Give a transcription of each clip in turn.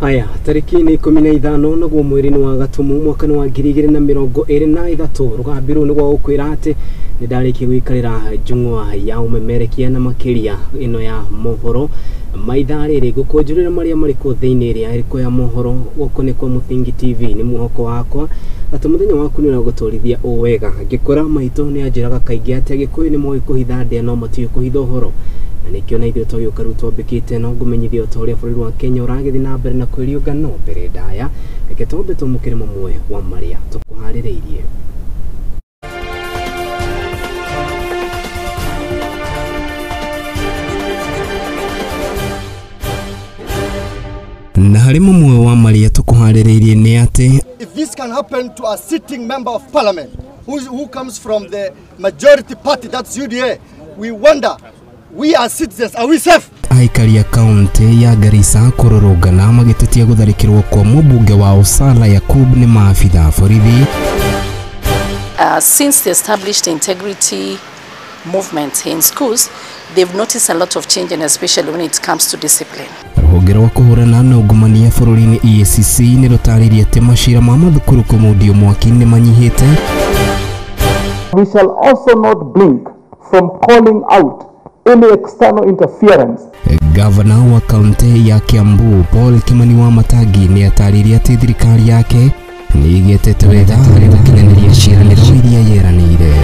Aya, tariki nĩ 15 naguo mweri-inĩ wa Gatumu mwaka wa 2023 rũgambirwo nĩ gwa gũkwĩra atĩ nĩ ndarĩkia gũikarĩra njũng'wa ya ũmemerekia na makĩria ĩno ya mohoro maitha rĩrĩ ngũkũnjũrĩra marĩa marĩkũ thĩinĩ ĩrĩa ĩrĩkũ ya mohoro gũkũ nĩ kwa Mũthingi TV nĩ mwĩhoko wakwa atĩ mũthenya waku nĩ ũragũtwarithia o wega. Ngĩkũra maitũ nĩ anjĩraga kaingĩ atĩ Agĩkũyũ nĩ moĩ kũhitha ndĩa no matiũĩ kũhitha ũhoro, na nĩkĩo na ithuĩ twagĩũka rĩu twambĩkĩte no ngũmenyithia o ta ũrĩa bũrũri wa Kenya ũragĩthiĩ na mbere na kwĩriũnga no mbere ndaya reke twambe twamũkĩre mamwe wa marĩa tũkũharĩrĩirie. Na harĩ mamwe wa marĩa tũkũharĩrĩirie nĩ atĩ if this can happen to a sitting member of parliament who comes from the majority party, that's UDA, we wonder, we as citizens, are we safe? Aikari a kaunti ya Garissa kũrũrũngana magĩtetia gũtharĩkĩrwo kwa mũmbunge wao Salah Yakub nĩ maabitha borithi. Since they established integrity movement in schools, they've noticed a lot of change, and especially when it comes to discipline. Rũhonge rwa kũhũrana na ungumania bũrũri-inĩ EACC nĩ rũtarĩirie atĩ macira ma mathukuru kũmundio mwaki nĩ manyihĩte. We shall also not blink from calling out any external interference. Gavana wa kaunti ya Kiambu Paul Kimani wa Matangi nĩ atarĩirie atĩ thirikari yake nĩ ĩgĩtete wetha harĩ gũkinyanĩria ciĩranĩro iria yeranĩire.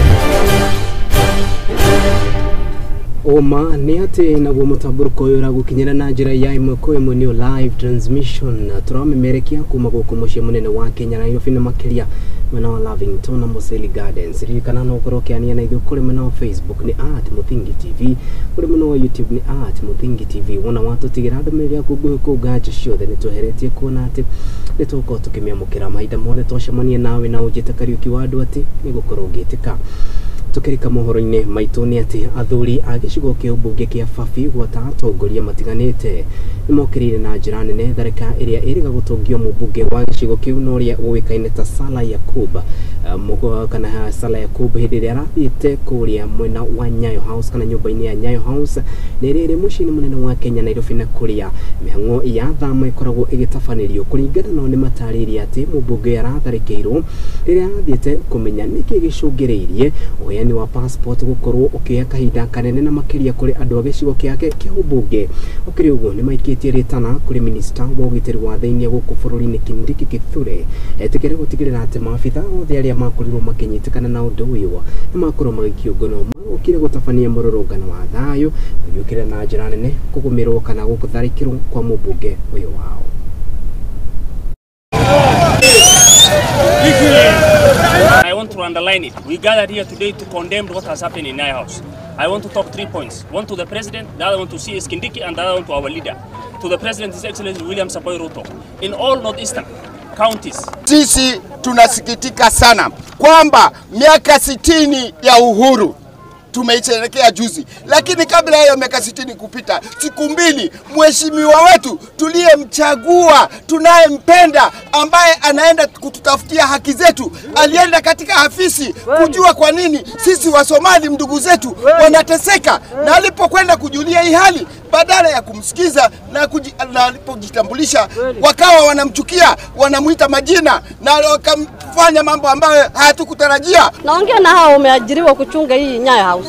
Oma nĩ atĩ naguo mũtambũrũko ũyũ ũragũkinyĩra na njĩra ya ĩmwe kwa ĩmwe nĩyo live transmission tũramemerekia kuma gũkũ mũciĩ mũnene wa Kenya Nairobi na makĩria mwena wa Lavington na Moseli Gardens. Ririkana no ũkorwo ũkĩania na ithuĩ kũrĩ mwena wa Facebook nĩ @Mũthingi TV, kũrĩ mwena wa YouTube nĩ @Mũthingi TV. Wona watũtigĩra ndũmĩrĩri yaku nguhĩ kũu nganja ciothe nĩ tweheretie kuona atĩ nĩ tũgũkorwo tũkĩmĩamũkĩra mahinda mothe twacemania nawe na ũnjĩte Kariũki wa andũ atĩ nĩ gũkorwo ũngĩtĩka. Tukĩrika mohoro-inĩ maitũ nĩ atĩ athuri a gĩcigo kĩa ũmbunge kĩa Fafi gwata atongoria matiganĩte nĩmokĩrĩire na njĩra nene tharĩka ĩrĩa ĩrĩga gũtũngio mũmbunge wa gĩcigo kĩu na ũrĩa ũĩkaine ta Salah Yakub kana Salah Yakub hĩndĩ ĩrĩa arathiĩte kũrĩa mwena wa Nyayo House kana nyũmba-inĩ ya Nyayo House na ĩrĩa ĩrĩ mũciĩ-inĩ mũnene wa Kenya Nairobi na kũrĩa mĩhang'o ya thama ĩkoragwo ĩgĩtabanĩrio. Kũringana nao nĩ matarĩirie atĩ mũmbunge aratharĩkĩirwo rĩrĩa arathiĩte kũmenya nĩkĩ gĩcũngĩrĩirie ũheani wa passport gũkorwo ũkĩoya kahinda kanene na makĩria kũrĩ andũ a gĩcigo kĩake kĩa ũmbunge. Ũkĩrĩ ũguo nĩ maikĩtie rĩtana kũrĩ minista wa ũgitĩri wa thĩinĩ gũkũ bũrũri-inĩ Kindiki Kithure etĩkĩre gũtigĩrĩra atĩ maabitha othe arĩa makorirwo makĩnyitĩkana na ũndũ ũyũ nĩ makorwo magĩkĩũngano magũkire gũtabania mũrũrũngano wa thayũ magĩũkĩrĩra na njĩra nene kũgũmĩrwo kana gũtharĩkĩrwo kwa mũmbunge ũyũ wao. I want to underline it. We gathered here today to condemn what has happened in Nyayo House. I want to talk 3 points. One to the president, the other one to CS Kindiki, and the other one to our leader. To the president, His Excellency William Samoei Ruto. In all northeastern counties. Sisi tunasikitika sana kwamba miaka 60 ya uhuru tumeisherehekea juzi, lakini kabla ya miaka 60 kupita, siku mbili, mheshimiwa wetu tuliyemchagua, tunayempenda, ambaye anaenda kututafutia haki zetu, alienda katika afisi kujua kwa nini sisi wa Somali ndugu zetu wanateseka, na alipokwenda kujulia hii hali, badala ya kumsikiza na alipojitambulisha wakawa wanamchukia, wanamuita majina na wakamfanya mambo ambayo hatukutarajia. Naongea na hao wameajiriwa kuchunga hii Nyayo House.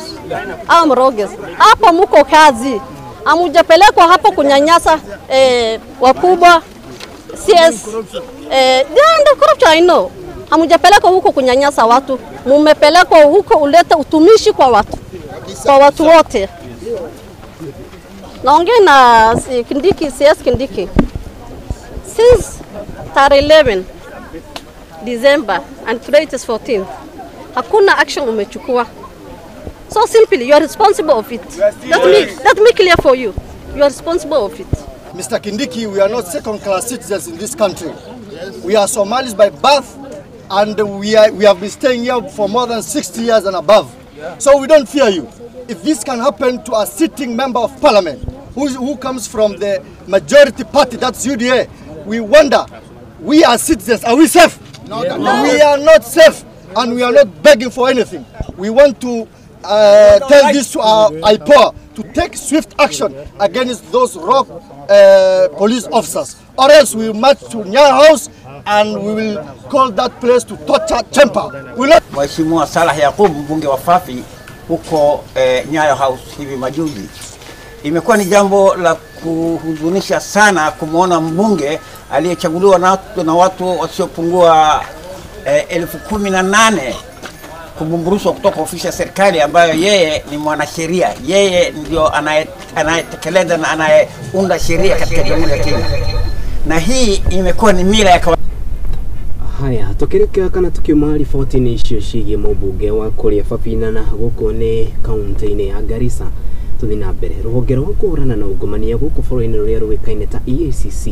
Hao mroges. Hapo muko kazi. Hamujapelekwa hapo kunyanyasa wakubwa CS the corruption I know. Hamujapelekwa huko kunyanyasa watu. Mumepelekwa huko ulete utumishi kwa watu. Kwa watu wote. Naongea na Kindiki, CS Kindiki. Since 11 December and today it is 14. Hakuna action umechukua. So simply, you are responsible of it. Let me clear for you. You are responsible of it. Mr. Kindiki, we are not second-class citizens in this country. We are Somalis by birth, and we have been staying here for more than 60 years and above. So we don't fear you. If this can happen to a sitting member of parliament who comes from the majority party, that's UDA, we wonder, we as citizens, are we safe? No. We are not safe, and we are not begging for anything. We want to tell this to our IPOA to take swift action against those rogue police officers, or else we will march to Nyayo House and we will call that place to torture chamber. Mheshimiwa Salah Yakub, mbunge wa Fafi huko Nyayo House hivi majuzi. Imekuwa ni jambo la kuhuzunisha sana kumwona mbunge aliyechaguliwa na watu wasiopungua 18,000 kubumburushwa kutoka ofisi ya serikali ambayo yeye ni mwanasheria, yeye ndio anayetekeleza na anayeunda sheria katika Jamhuri ya Kenya. Na hii imekuwa ni mila ya kawaida. Haya, tukireka kana tukiuma riboti-inĩ icio ciĩgiĩ mũmbunge wa kũrĩa Babina na gũkũ nĩ kaunti-inĩ ya Garissa. Tũthiĩ na mbere, rũhonge rwa kũhũrana na ungumania gũkũ bũrũri-inĩ rũrĩa rũĩkaine ta EACC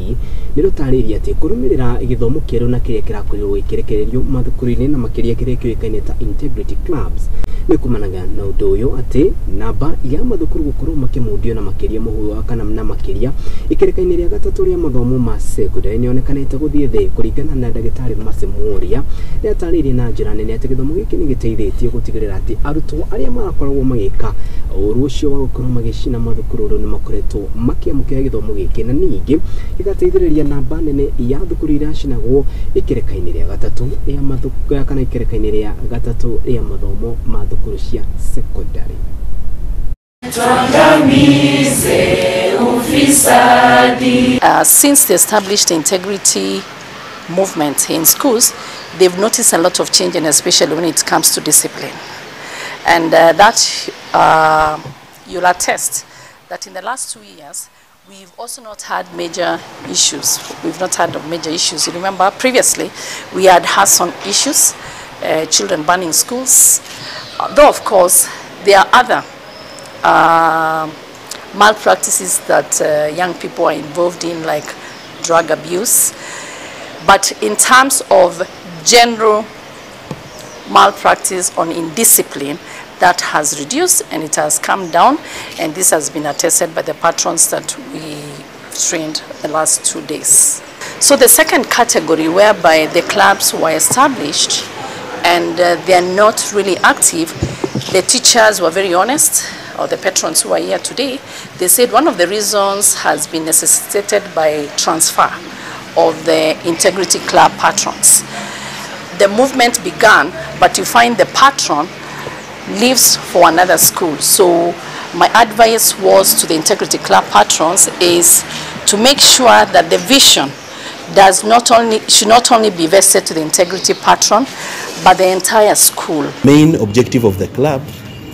nĩ rũtarĩirie atĩ kũrũmĩrĩra gĩthomo kĩerũ na kĩrĩa kĩrakorirwo gĩkĩrekererio mathukuru-inĩ na makĩria kĩrĩa kĩũĩkaine ta Integrity Clubs nĩ kumanaga na ũndũ ũyũ atĩ namba ya mathukuru gũkorwo makĩmundio na makĩria mũhuro kana na makĩria ikereka-inĩ rĩa gatatũ rĩa mathomo ma secondary nĩ yonekanĩte gũthiĩ thĩ kũringana na ndagĩtarĩ Mercy Muoria nĩatarĩirie na njĩra nene atĩ gĩthomo gĩkĩ nĩ gĩteithĩtie gũtigĩrĩra atĩ arutwo arĩa marakoragwo magĩka ũru ũcio wa gũkorwo magĩcina mathukuru rĩu nĩ makoretwo makĩamũkĩra gĩthomo gĩkĩ na ningĩ gĩgateithĩrĩria namba nene ya thukuru iracinagwo ikereka-inĩ rĩa gatatũ rĩa mathukuru kana ikereka-inĩ rĩa gatatũ rĩa mathomo ma thukuru cia secondary. Since they established the integrity movement in schools, they've noticed a lot of change, and especially when it comes to discipline. And that you'll attest that in the last 2 years, we've also not had major issues. We've not had major issues. You remember previously, we had had some issues, children burning schools. Though, of course, there are other malpractices that young people are involved in, like drug abuse. But in terms of general malpractice on indiscipline, that has reduced and it has come down, and this has been attested by the patrons that we trained the last 2 days. So the second category, whereby the clubs were established and they are not really active, the teachers were very honest, or the patrons who are here today, they said one of the reasons has been necessitated by transfer of the Integrity Club patrons. The movement began, but you find the patron leaves for another school. So my advice was to the Integrity Club patrons is to make sure that the vision does not only, should not only be vested to the integrity patron, but the entire school. Main objective of the club,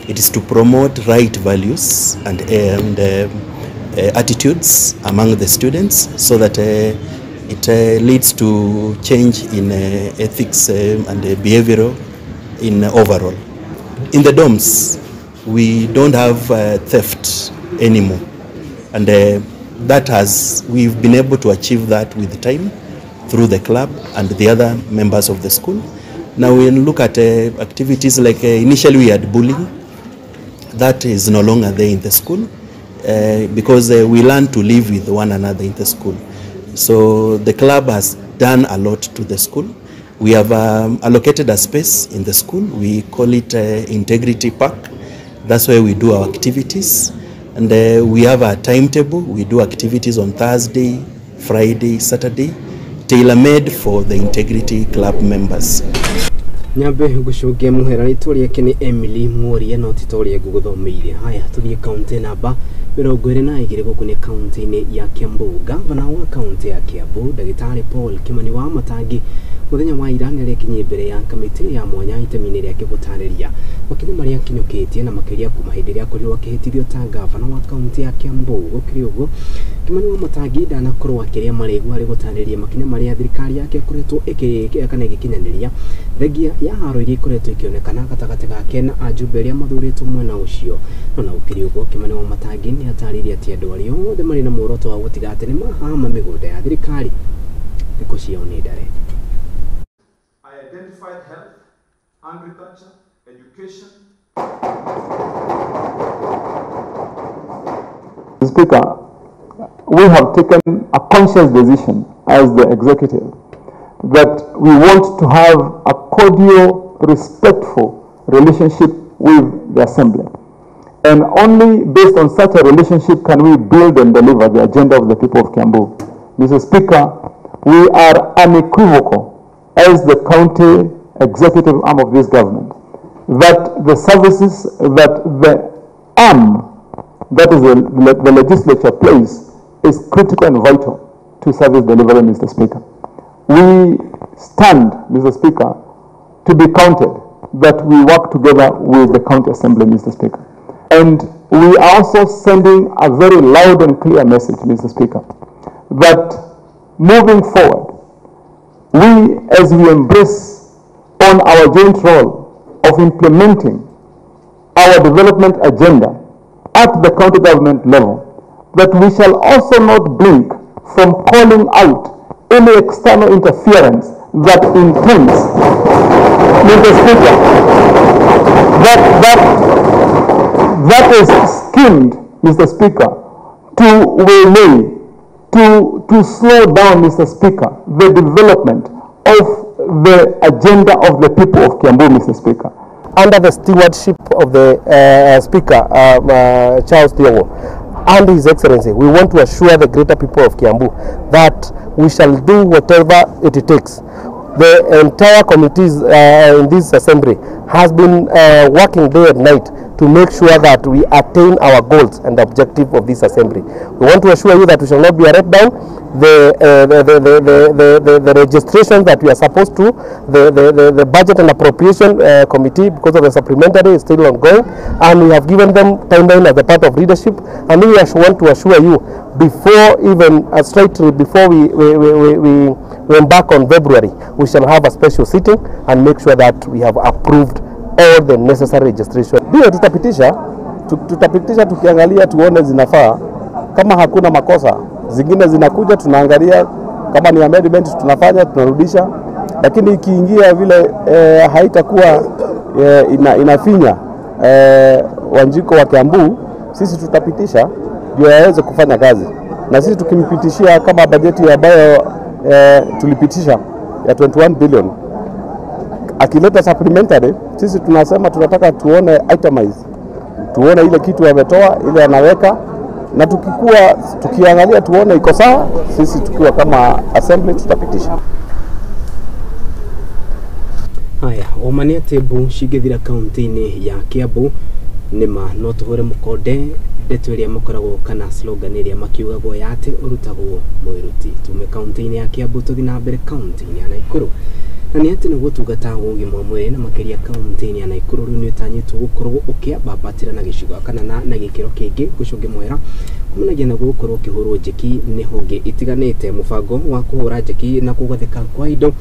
it is to promote right values and attitudes among the students, so that it leads to change in ethics and behavioral in overall. In the dorms, we don't have theft anymore, and that has, we've been able to achieve that with time through the club and the other members of the school. Now we look at activities like initially we had bullying. That is no longer there in the school because we learn to live with one another in the school. So the club has done a lot to the school. We have allocated a space in the school. We call it Integrity Park. That's where we do our activities. And we have a timetable. We do activities on Thursday, Friday, Saturday, tailor-made for the Integrity Club members. Nyambe ngucokia muhera rĩtwa rĩake nĩ Emily Mworia no ti ta ũrĩa ngũgũthomeire. Haya, tũthiĩ kaunti namba 22 gũkũ nĩ kaunti-inĩ ya Kiambu. Gavana wa kaunti ya Kiambu Ndagĩtarĩ Paul Kimani wa Matangi mũthenya wa ira nĩarekinyie mbere ya kamĩtĩ ya mwanya itemi-inĩ rĩake gũtarĩria makinya marĩa akinyũkĩtie na makĩria kuma hĩndĩ ĩrĩa akorirwo akĩhĩtithio ta gavana wa kaunti ya Kiambu. Gũkĩrĩ ũguo, Kimani wa Matangi ndanakorwo akĩrĩa marĩgu harĩ gũtarĩria makinya marĩa thirikari yake ĩkoretwo kana ĩgĩkinyanĩria thengia ya haro iria ikoretwo ikĩonekana gatagatĩ gake na ajumbe arĩa mathurĩtwo mwena ũcio. No na gũkĩrĩ ũguo, Kimani wa Matangi nĩatarĩirie atĩ andũ arĩa othe marĩ na muoroto wa gũtiga atĩ nĩmahama mĩgũnda ya thirikari thikũ ciao nĩ ndare. Identified health, agriculture, education. Speaker, we have taken a conscious decision as the executive that we want to have a cordial, respectful relationship with the Assembly. And only based on such a relationship can we build and deliver the agenda of the people of Kiambu. Mr. Speaker, we are unequivocal as the county executive arm of this government that the services that the arm, that is the legislature plays, is critical and vital to service delivery, Mr. Speaker. We stand, Mr. Speaker, to be counted that we work together with the county assembly, Mr. Speaker. And we are also sending a very loud and clear message, Mr. Speaker, that moving forward, we, as we embrace on our joint role of implementing our development agenda at the county government level, that we shall also not blink from calling out any external interference that intends, Mr. Speaker, that is schemed, Mr. Speaker, to waylay, to slow down, Mr. Speaker, the development of the agenda of the people of Kiambu, Mr. Speaker. Under the stewardship of the Speaker, Charles Thiongo, and His Excellency, we want to assure the greater people of Kiambu that we shall do whatever it takes. The entire committees in this assembly has been working day and night to make sure that we attain our goals and the objective of this assembly. We want to assure you that we shall not be a let down. The registration that we are supposed to, the budget and appropriation committee, because of the supplementary, is still ongoing, and we have given them timeline as a part of leadership. And we want to assure you, before even straightly before we embark on February, we shall have a special sitting and make sure that we have approved all the necessary registration. Ndio tutapitisha, tutapitisha tukiangalia tuone zinafaa, kama hakuna makosa. Zingine zinakuja tunaangalia kama ni amendment tunafanya tunarudisha, lakini ikiingia vile haitakuwa inafinya Wanjiko wa Kiambu, sisi tutapitisha ndio aweze kufanya kazi. Na sisi tukimpitishia kama bajeti ambayo tulipitisha ya 21 billion, akileta supplementary, sisi tunasema tunataka tuone itemize, tuone ile kitu ametoa, ile anaweka, na tukikuwa tukiangalia tuone iko sawa, sisi tukiwa kama assembly tutapitisha. Haya, oma nĩ atĩ mbu cingĩthira kaunti-inĩ ya Kiambu nĩma no tũhũre mũkonde ndeto ĩrĩa makoragwo kana slogan ĩrĩa makiugagwo ya atĩ ũrutagwo mwĩruti. Tume kaunti-inĩ ya Kiambu tũthiĩ na mbere kaunti-inĩ ya Nakuru, na nĩ atĩ nĩguo ũtungata wa ũgima wa mwĩrĩ na makĩria kaunti-inĩ ya Nakuru rĩu nĩ ũtanyĩtwo gũkorwo ũkĩambambatĩra na gĩcigo kana na gĩkĩro kĩngĩ gũcũngĩ mwera kumanagia na gũkorwo ũkĩhũrwo njeki nĩ honge itiganĩte. Mũbango wa kũhũra njeki na kũgathĩka kwa indo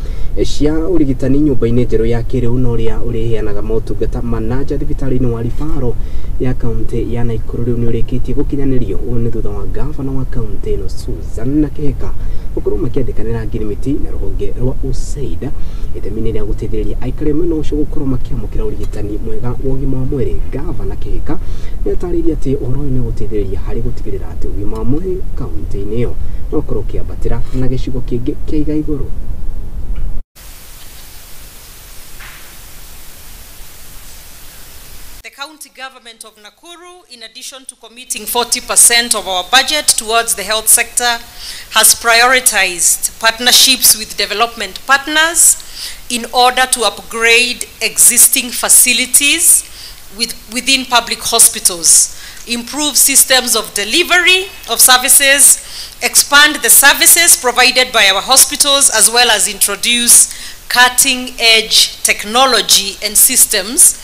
cia ũrigitani nyũmba-inĩ njerũ ya kĩrĩu na ũrĩa ũrĩheanaga motungata mananja thibitarĩ-inĩ wa Rifaro ya kaunti ya Nakuru rĩu nĩ ũrĩkĩtie gũkinyanĩrio. Ũũ nĩ thutha wa gavana wa kaunti ĩno Susan Kihika gũkorwo makĩandĩkanĩra ngirimiti na rũhonge rwa USAID itemi-inĩ rĩa gũteithĩrĩria aikari mwena ũcio gũkorwo makĩamũkĩra ũrigitani mwega wa ũgima wa mwĩrĩ. Gavana Kihika nĩ atarĩirie atĩ ũhoro ũyũ nĩ ũgũteithĩrĩria harĩ gũtigĩrĩra atĩ ũgima wa mwĩrĩ kaunti-inĩ ĩyo no ũkorwo ũkĩambatĩra na gĩcigo kĩngĩ kĩa iga igũrũ. The county government of Nakuru, in addition to committing 40% of our budget towards the health sector, has prioritized partnerships with development partners in order to upgrade existing facilities within public hospitals, improve systems of delivery of services, expand the services provided by our hospitals, as well as introduce cutting-edge technology and systems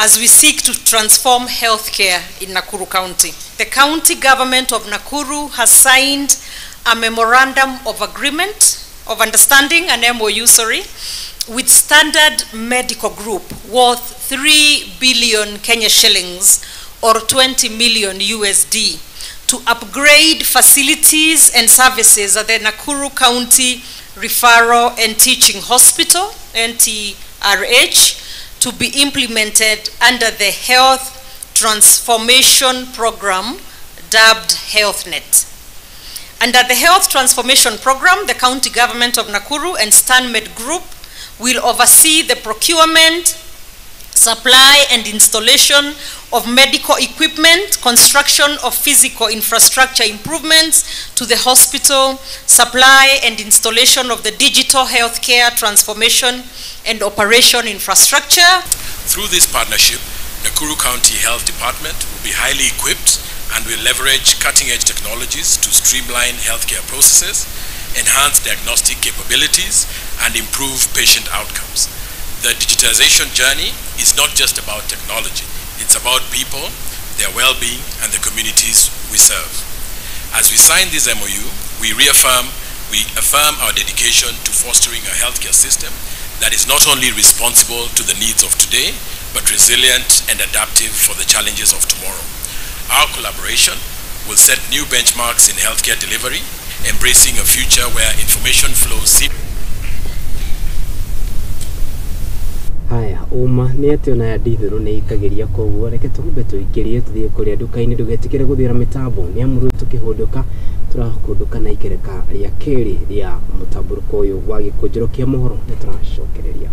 as we seek to transform healthcare in Nakuru County. The county government of Nakuru has signed a memorandum of agreement, of understanding, an MOU, sorry, with Standard Medical Group worth 3 billion Kenya shillings or 20 million USD to upgrade facilities and services at the Nakuru County Referral and Teaching Hospital, NTRH, to be implemented under the Health Transformation Program, dubbed HealthNet. Under the Health Transformation Program, the county government of Nakuru and StanMed Group will oversee the procurement, supply and installation of medical equipment, construction of physical infrastructure improvements to the hospital, supply and installation of the digital healthcare transformation and operation infrastructure. Through this partnership, Nakuru County Health Department will be highly equipped and will leverage cutting-edge technologies to streamline healthcare processes, enhance diagnostic capabilities, and improve patient outcomes. The digitization journey is not just about technology. It's about people, their well-being, and the communities we serve. As we sign this MOU, we affirm our dedication to fostering a healthcare system that is not only responsible to the needs of today, but resilient and adaptive for the challenges of tomorrow. Our collaboration will set new benchmarks in healthcare delivery, embracing a future where information flows seamlessly. Haya, uma nĩ atĩ ona ya ndithũrũ nĩ ikagiria koguo reke tũgumbe tũingĩrie tũthiĩ kũrĩa nduka-inĩ ndũgetikĩre gũthira mĩtambo nĩ amu rĩu tũkĩhũndũka tũrakũndũka na ikereka rĩa kerĩ rĩa mũtambũrũko ũyũ wa gĩkũnjĩro kĩa mohoro nĩ tũracokereria.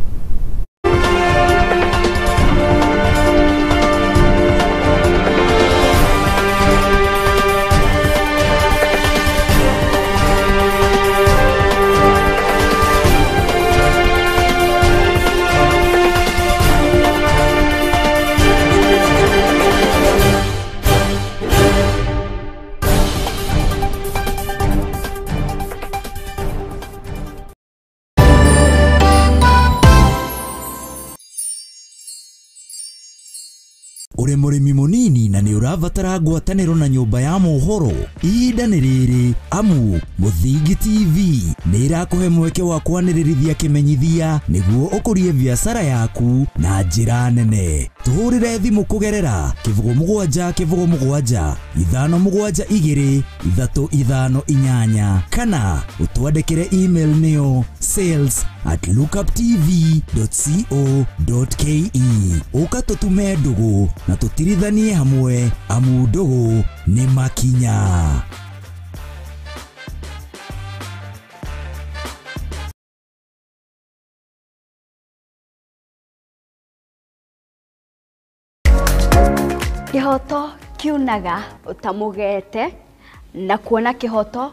Uri mũrĩmi mũnini na nĩ ũrabatara ngwatanĩro na nyũmba ya mohoro ihinda nĩ rĩrĩ amu Mũthingi TV nĩ ĩrakũhe mweke wa kwanĩrĩrithia kĩmenyithia nĩguo ũkũrie biacara yaku na njĩra nene. Tũhũrĩre thimũ kũgerera 07 07 572 358 kana ũtwandĩkĩre email nĩyo sales@lookuptv.co.ke. Ũka tũtume ndũgũ na tũtirithanie hamwe amu ndũgũ nĩ makinya. Kĩhoto kiunaga ũtamũgete na kuona kĩhoto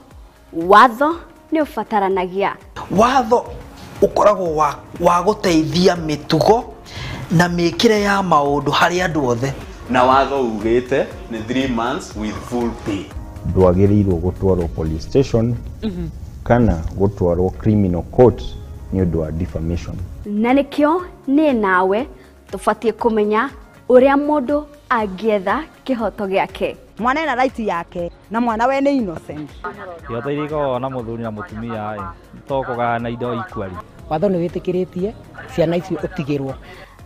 watho nĩ ũbataranagia. Watho ũkoragwo wa gũteithia mĩtugo na mĩkĩre ya maũndũ harĩ andũ othe. Na watho ugĩte nĩ 3 months with full pay. Ndwagĩrĩirwo gũtwarwo police station kana gũtwarwo criminal court nĩ ũndũ wa defamation. Na nĩkĩo niĩ nawe tũbatiĩ kũmenya ũrĩa mũndũ angĩetha kĩhoto gĩake. Mwana ena right yake na mwana we nĩ innocent. Kĩhoto iria ikoragwo na mũthuri na mũtumia ĩ to kũgayana indo equally. Watho nĩ wĩtĩkĩrĩtie ciana icio ũtigĩrwo.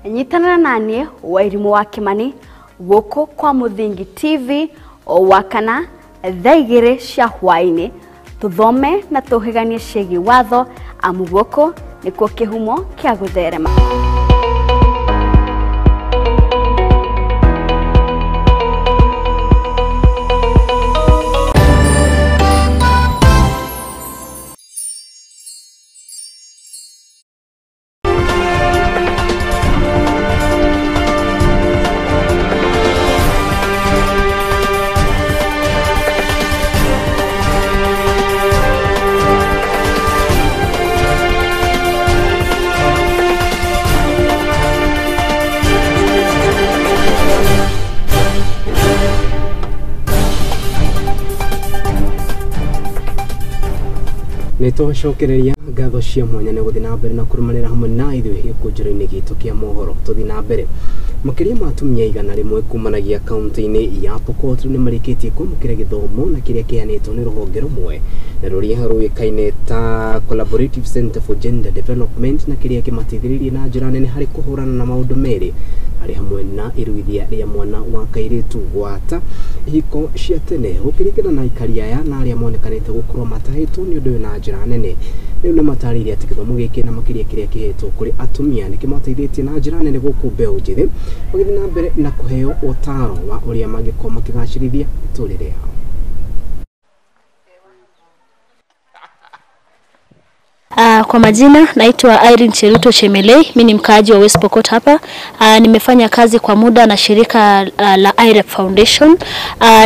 Nyitanĩra na niĩ Wairimũ wa Kĩmani gũkũ kwa Mũthingi TV o wakana thaa 2 cia hwaĩ-inĩ tũthome na tũhĩganie ciĩgiĩ watho amu gũkũ nĩkuo kĩhumo kĩa gũtherema. Nĩtwacokereria ngatho cia mwanya nĩ gũthiĩ na mbere na kũrũmanĩra hamwe na ithuĩ gĩkũnjĩro-inĩ gitũ kĩa mohoro. Tũthiĩ na mbere makĩria ma atumia 100 kumanagia kaunti-inĩ ya Pokot nĩ marĩkĩtie kwamũkĩra gĩthomo na kĩrĩa kĩheanĩtwo nĩ rũhonge rũmwe na rũrĩa rũĩkaine ta Collaborative Center for Gender Development na kĩrĩa kĩmateithĩrĩirie na njĩra nene harĩ kũhũrana na maũndũ merĩ harĩ hamwe na iruithia rĩa mwana wa kairĩtu gwata ihiko cia tene gũkĩringana na aikari aya na arĩa monekanĩte gũkorwo matahĩtwo nĩ ũndũ ũyũ na njĩra nene. Rĩu nĩ matarĩirie atĩ gĩthomo gĩkĩ na makĩria kĩrĩa kĩhetwo kũrĩ atumia nĩ kĩmateithĩtie na njĩra nene gũkũ mbeũ njĩthĩ magĩthiĩ na mbere na kũheo ũtaaro wa ũrĩa mangĩkorwo makĩgacĩrithia mĩtũrĩre yao. Kwa majina naitwa Irene Cheruto Chemelei, mimi ni mkaaji wa West Pokot hapa. Nimefanya kazi kwa muda na shirika la IREP Foundation,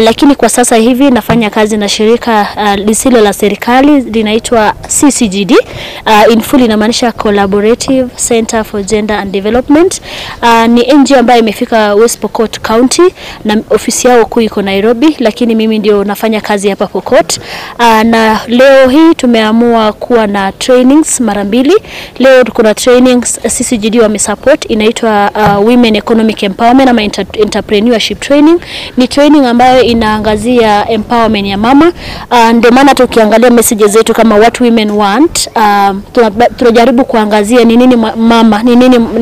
lakini kwa sasa hivi nafanya kazi na shirika lisilo la serikali linaitwa CCGD. In full inamaanisha Collaborative Center for Gender and Development. Ni NGO ambayo imefika West Pokot County na ofisi yao kuu iko Nairobi, lakini mimi ndio nafanya kazi hapa Pokot. Na leo hii tumeamua kuwa na trainings mara mbili. Leo kuna trainings CCGD wamesupport, inaitwa Women Economic Empowerment ama Entrepreneurship Training. Ni training ambayo inaangazia empowerment ya mama. Ndio maana tukiangalia messages zetu kama what women want, tunajaribu kuangazia ni nini mama, ni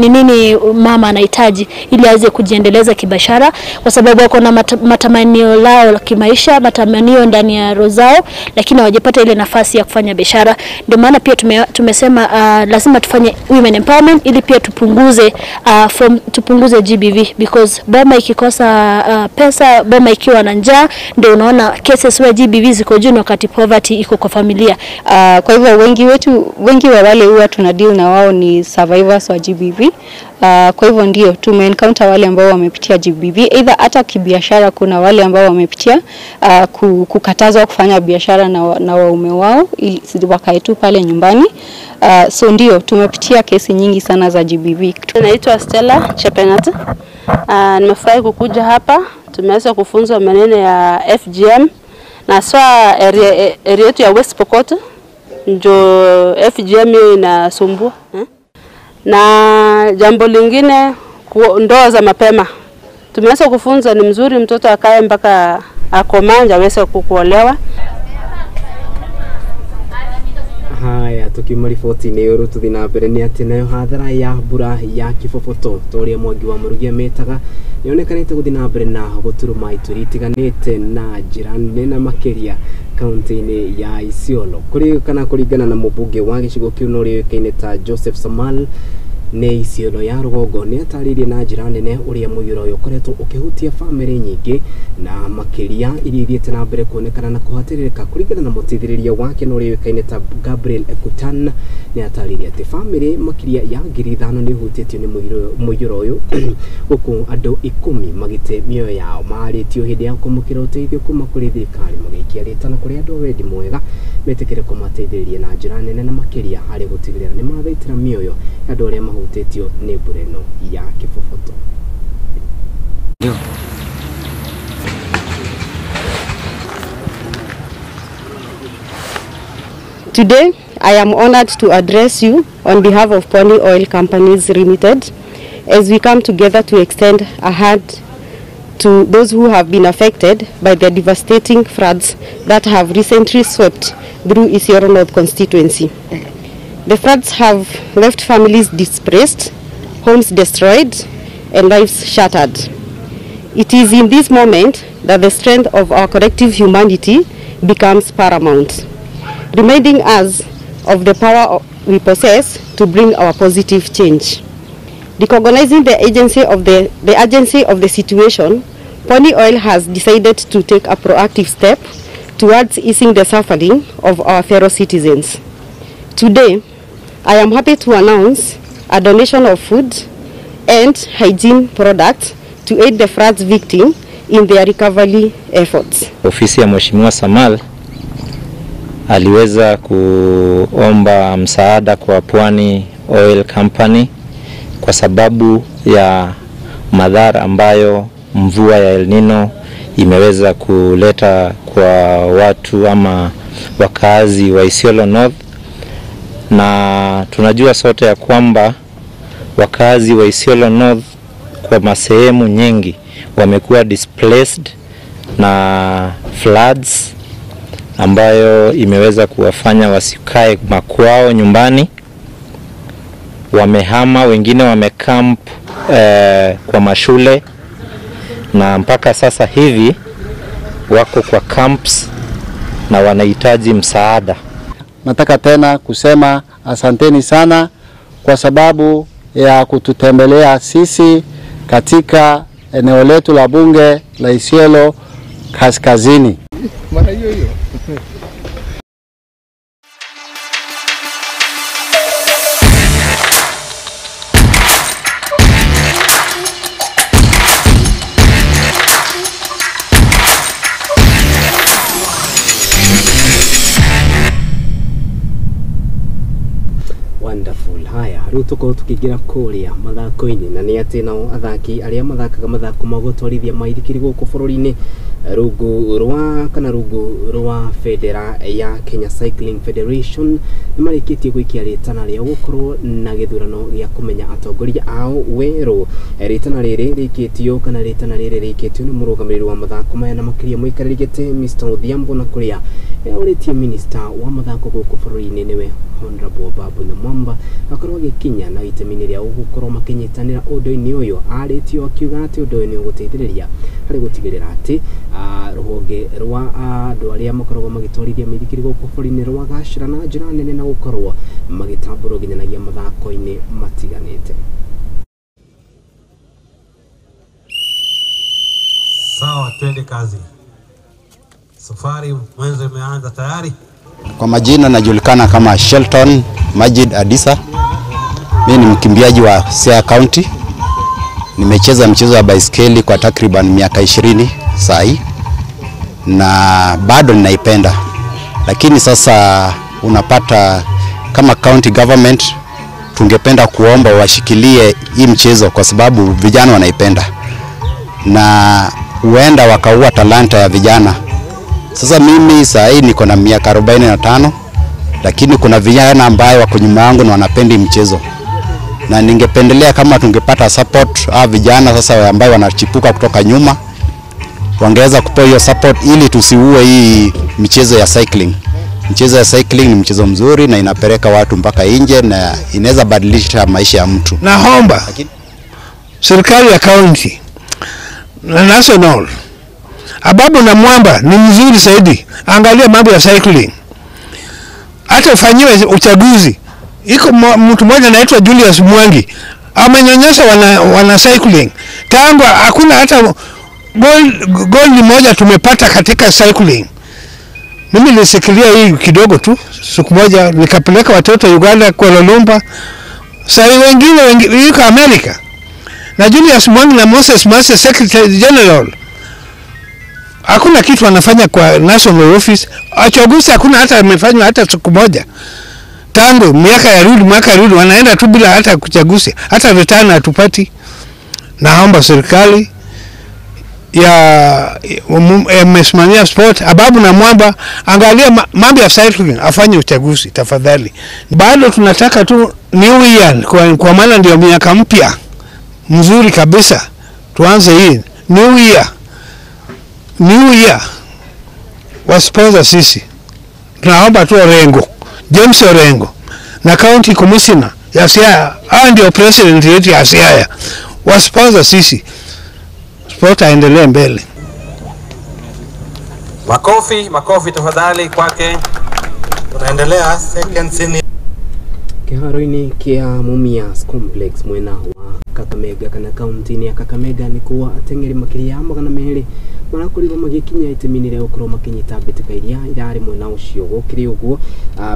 nini mama anahitaji ili aweze kujiendeleza kibiashara, kwa sababu wako na matamanio lao kimaisha, matamanio ndani ya roho zao, lakini hawajapata ile nafasi ya kufanya biashara. Ndio maana pia tumesema lazima tufanye women empowerment ili pia tupunguze tupunguze GBV, because boma ikikosa pesa, boma ikiwa na njaa, ndio unaona cases where GBV ziko juu wakati poverty iko kwa familia. Kwa hivyo wengi wa wale huwa tuna deal na wao ni survivors wa GBV. Kwa hivyo ndio tume encounter wale ambao wamepitia GBV, either hata kibiashara kuna wale ambao wamepitia kukatazwa kufanya biashara na waume wao ili wakae tu pale nyumbani. So ndio tumepitia kesi nyingi sana za GBV. Naitwa Stella Chepenat. Nimefurahi kukuja hapa. Tumeweza kufunzwa maneno ya FGM na swa area yetu ya West Pokot ndio FGM hiyo inasumbua. Na jambo lingine, ndoa za mapema. Tumeweza kufunza ni mzuri mtoto akae mpaka akomanja aweze kuolewa. Haya, tukiuma riboti-inĩ ũrũ tũthiĩ na mbere nĩ atĩ nayo hathara ya mbura ya kĩboboto ta ũrĩa Mwangi wa Mũrugi amĩtaga nĩyonekanĩte gũthiĩ na mbere na gũturuma ituri itiganĩte na njĩra nene na makĩria kaunti-inĩ ya Isiolo. Kũrĩ kana kũringana na mũmbunge wa gĩcigo kĩu na ũrĩa ũĩkaine ta Joseph Samal nĩ Isiolo ya rũgongo, nĩ atarĩirie na njĩra nene ũrĩa mũiyũro ũyũ ũkoretwo ũkĩhutia bamĩrĩ nyingĩ na makĩria iria ithiĩte na mbere kuonekana na kũhatĩrĩrĩka. Kũringana na mũteithĩrĩria wake na ũrĩa ũĩkaine ta Gabriel Ekutan, nĩ atarĩirie atĩ bamĩrĩ makĩria ya 5,000 nĩ ihutĩtio nĩ mũiyũro ũyũ gũkũ andũ 10 magĩte mĩoyo yao marĩtio hĩndĩ ya kwamũkĩra ũteithio kuma kũrĩ thirikari, magĩikia rĩtana kũrĩ andũ a wendi mwega metĩkĩre kũmateithĩrĩria na njĩra nene na makĩria harĩ gũtigĩrĩra nĩ mathaitĩra mĩoyo ya andũ arĩa mahutĩtio nĩ mbura ĩno ya kĩboboto. Today, I am honored to address you on behalf of Pony Oil Companies Limited as we come together to extend a hand to those who have been affected by the devastating floods that have recently swept through Isiolo North constituency. The floods have left families displaced, homes destroyed, and lives shattered. It is in this moment that the strength of our collective humanity becomes paramount, reminding us of the power we possess to bring our positive change. Recognizing the urgency of the situation, Pony Oil has decided to take a proactive step towards easing the suffering of our fellow citizens. Today, I am happy to announce a donation of food and hygiene products to aid the floods victims in their recovery efforts. Ofisi ya Mheshimiwa Samal aliweza kuomba msaada kwa Pwani Oil Company kwa sababu ya madhara ambayo mvua ya El Nino imeweza kuleta kwa watu ama wakazi wa Isiolo North. Na tunajua sote ya kwamba wakazi wa Isiolo North kwa masehemu nyingi wamekuwa displaced na floods ambayo imeweza kuwafanya wasikae makwao nyumbani. Wamehama, wengine wamekamp kwa mashule, na mpaka sasa hivi wako kwa camps na wanahitaji msaada. Nataka tena kusema asanteni sana kwa sababu ya kututembelea sisi katika eneo letu la bunge la Isiolo Kaskazini. Mara hiyo hiyo. Rĩu tũkorwo tũkĩingĩra kũrĩa mathako-inĩ, na nĩ atĩ nao athaki arĩa mathakaga mathako ma gũtwarithia maithikiri gũkũ bũrũri-inĩ rungu rwa kana rungu rwa bendera ya Kenya Cycling Federation nĩ marĩkĩtie gũikia rĩtana rĩa gũkorwo na gĩthurano gĩa kũmenya atongoria ao werũ. Rĩtana rĩrĩ rĩikĩtio kana rĩtana rĩrĩ rĩikĩtio nĩ mũrũgamĩrĩri wa mathako maya na makĩria mũikarĩri gĩtĩ Mr. Odhiambo, na kũrĩa orĩtie minister wa mathako gũkũ bũrũri-inĩ nĩwe Honorable Babu Namwamba akorwo agĩkinya na itemi-inĩ rĩa gũkorwo makĩnyitanĩra ũndũ-inĩ ũyũ. Arĩtio akiuga atĩ ũndũ ũyũ nĩ ũgũteithĩrĩria harĩ gũtigĩrĩra atĩ rũhonge rwa andũ arĩa makoragwo magĩtwarithia mĩithikiri gũkũ bũrũri-inĩ rwagacĩra na njĩra nene na gũkorwo magĩtambũrwo nginyanagia mathako-inĩ matiganĩte. Sawa, twende kazi. Safari mwanzo imeanza tayari. Kwa majina najulikana kama Shelton Majid Adisa. Mimi ni mkimbiaji wa Siaya County. Nimecheza mchezo wa baiskeli kwa takriban miaka 20 sahi, na bado ninaipenda. Lakini sasa unapata kama county government tungependa kuomba washikilie hii mchezo kwa sababu vijana wanaipenda na huenda wakaua talanta ya vijana. Sasa mimi sahi niko na miaka 45, lakini kuna vijana ambayo wako nyuma yangu na wanapendi mchezo. Na ningependelea kama tungepata support hawa vijana sasa ambao wanachipuka kutoka nyuma, wangeweza kupewa hiyo support ili tusiue hii michezo ya cycling. Mchezo ya cycling ni mchezo mzuri na inapeleka watu mpaka nje na inaweza badilisha maisha ya mtu. Naomba serikali ya county na national, Ababu na Mwamba ni mzuri zaidi. Angalia mambo ya cycling. Hata ufanyiwe uchaguzi. Iko mtu mmoja anaitwa Julius Mwangi amenyanyasa wana cycling. Tangu hakuna hata gold moja tumepata katika cycling. Mimi nilisikilia hii kidogo tu. Siku moja nikapeleka watoto Uganda kwa Lolumba. Sasa wengine yuko Amerika. Na Julius Mwangi na Moses Mase Secretary General, hakuna kitu wanafanya kwa national office. Achaguzi hakuna hata amefanywa hata siku moja. Tangu miaka ya rudi wanaenda tu bila hata kuchaguzi. Hata return hatupati. Naomba serikali ya msimamia sport Ababu na Mwamba angalia mambo ya cycling, afanye uchaguzi tafadhali. Bado tunataka tu new year, kwa maana ndio miaka mpya mzuri kabisa. Tuanze hii new year. New year wasponsor sisi. Tunaomba tu Orengo, James Orengo na county commissioner ya Siaya, hao ndio president yetu ya Siaya, wasponsor sisi. Sport aendelee mbele. Makofi, makofi tafadhali kwake. Tunaendelea second senior. Kiharo-inĩ kĩa Mumias Complex mwena wa Kakamega kana kaunti-inĩ ya Kakamega nĩ kuwa ateng'eri makĩria ya 200 marakorirwo magĩkinya itemi-inĩ rĩa gũkorwo makĩnyita mbĩtĩka iria irarĩ mwena ũcio. Gũkĩrĩ ũguo,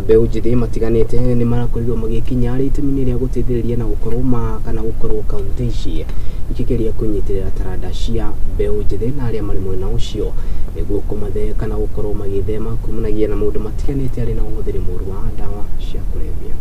mbeũ njĩthĩ matiganĩte nĩ marakorirwo magĩkinya arĩ itemi-inĩ rĩa gũteithĩrĩria na gũkorwo kana gũkorwo kaunti ici ikĩgeria kũnyitĩrĩra taranda cia mbeũ njĩthĩ na arĩa marĩ mwena ũcio nĩguo kũmathe kana gũkorwo magĩthema kumanagia na maũndũ matiganĩte arĩ na ũhũthĩri mũũru wa ndawa cia kũrebia.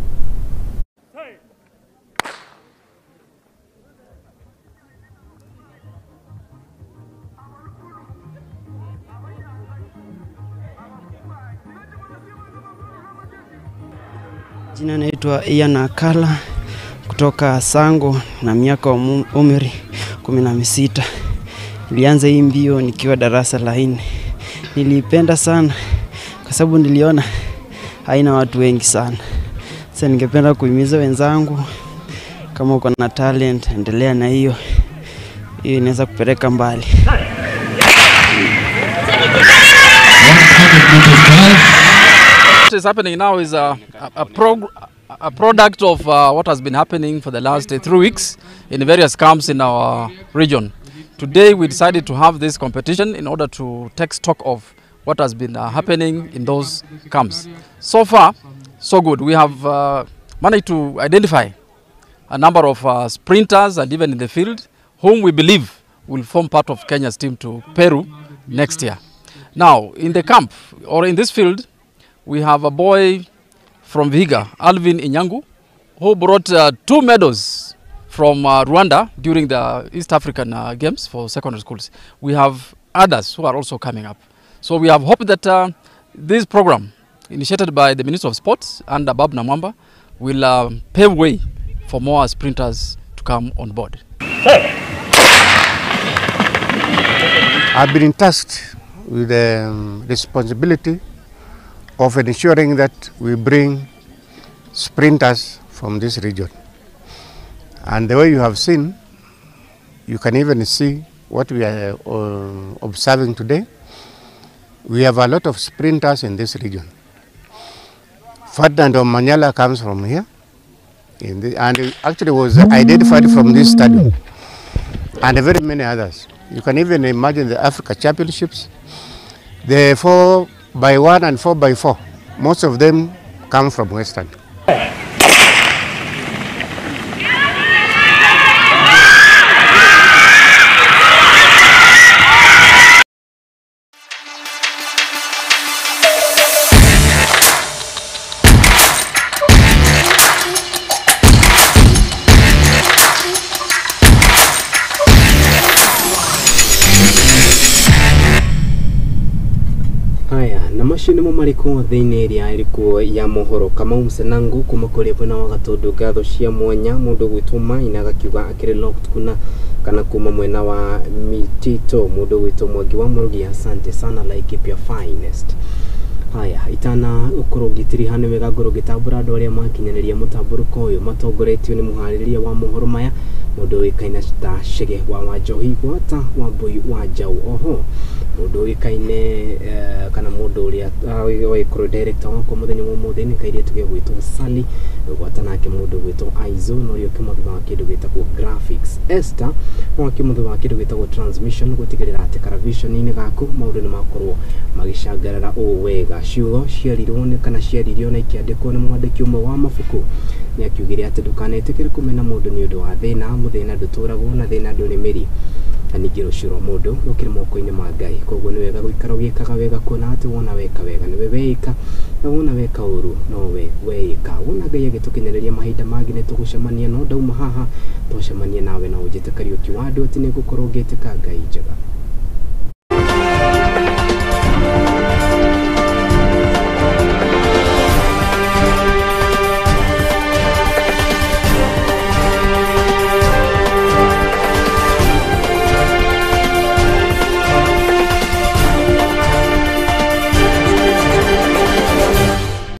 Jina naitwa Ian Akala kutoka Sango na miaka umri 16. Nilianza hii mbio nikiwa darasa la 4. Nilipenda sana kwa sababu niliona haina watu wengi sana. Sasa ningependa kuhimiza wenzangu, kama uko na talent endelea na hiyo. Hiyo inaweza kupeleka mbali. What is happening now is a product of what has been happening for the last 3 weeks in various camps in our region. Today we decided to have this competition in order to take stock of what has been happening in those camps. So far, so good. We have managed to identify a number of sprinters and even in the field whom we believe will form part of Kenya's team to Peru next year. Now, in the camp or in this field, we have a boy from Vihiga, Alvin Inyangu, who brought 2 medals from Rwanda during the East African Games for secondary schools. We have others who are also coming up. So we have hope that this program, initiated by the Minister of Sports and Ababu Namwamba, will pave way for more sprinters to come on board. I've been tasked with the responsibility of ensuring that we bring sprinters from this region. And the way you have seen, you can even see what we are observing today. We have a lot of sprinters in this region. Ferdinand Omanyala comes from here, and he actually was identified from this stadium, and very many others. You can even imagine the Africa Championships, the 4x1 and 4x4, most of them come from Western. Macio nĩmo marĩkũ thĩinĩ ĩrĩa ĩrĩkuo ya mohoro. Kamau Msenangu kuma kũrĩa mwena wa Gatundu, ngatho cia mwanya mũndũ gwĩtwo Maina agakiuga akĩrĩ locked kuna kana kuma mwena wa Mitito, mũndũ gwĩtwo Mwangi wa Mũrugi, asante sana Laikipia finest. Haya itana ukorwo ngĩtiriha nĩ wega ngorwo ngĩtambũra andũ arĩa makinyanĩria mũtambũrũko ũyũ matongoretio nĩ mũharĩrĩria wa mohoro maya mũndũ ũĩkaine ta Chege wa Wanjohi gwata wa Mbui wa Njaũ. Oho mũndũ ũĩkaine kana mũndũ ũrĩa wĩkorwo director wakwa mũthenya wa ũmũthĩ nĩ kairĩtu gegwĩtwo Sally, gwata nake mũndũ gwĩtwo Aizo na ũrĩa ũkĩmũthutha wa kĩndũ gĩtagwo graphics, Esther wa kĩmũthutha wa kĩndũ gĩtagwo transmission, gũtigĩrĩra atĩ karavision-inĩ gaku maũndũ nĩ makorwo magĩcangarara ũũ wega. Ciugo ciarirwo nĩ kana ciaririo na ikĩandĩkwo nĩ mwandĩki ũmwe wa mabuku nĩ akiugire atĩ ndũkanetĩkĩre kũmena mũndũ nĩ ũndũ wa thĩna, mũthĩna ndũtũragwo na thĩna ndũrĩ mĩri, na ningĩ rũciũ rwa mũndũ rũkĩrĩ moko-inĩ ma Ngai. Koguo nĩ wega gũikara ũgĩkaga wega, kuona atĩ wona weka wega nĩwe weĩka, na wona weka ũru nowe weĩka. Wona Ngai agĩtũkinyanĩria mahinda mangĩ nĩ tũgũcemania, no ndauma haha twacemania nawe na ũnjĩte Kariũki wa andũ atĩ nĩ ngũkorwo ngĩtĩka Ngai njega.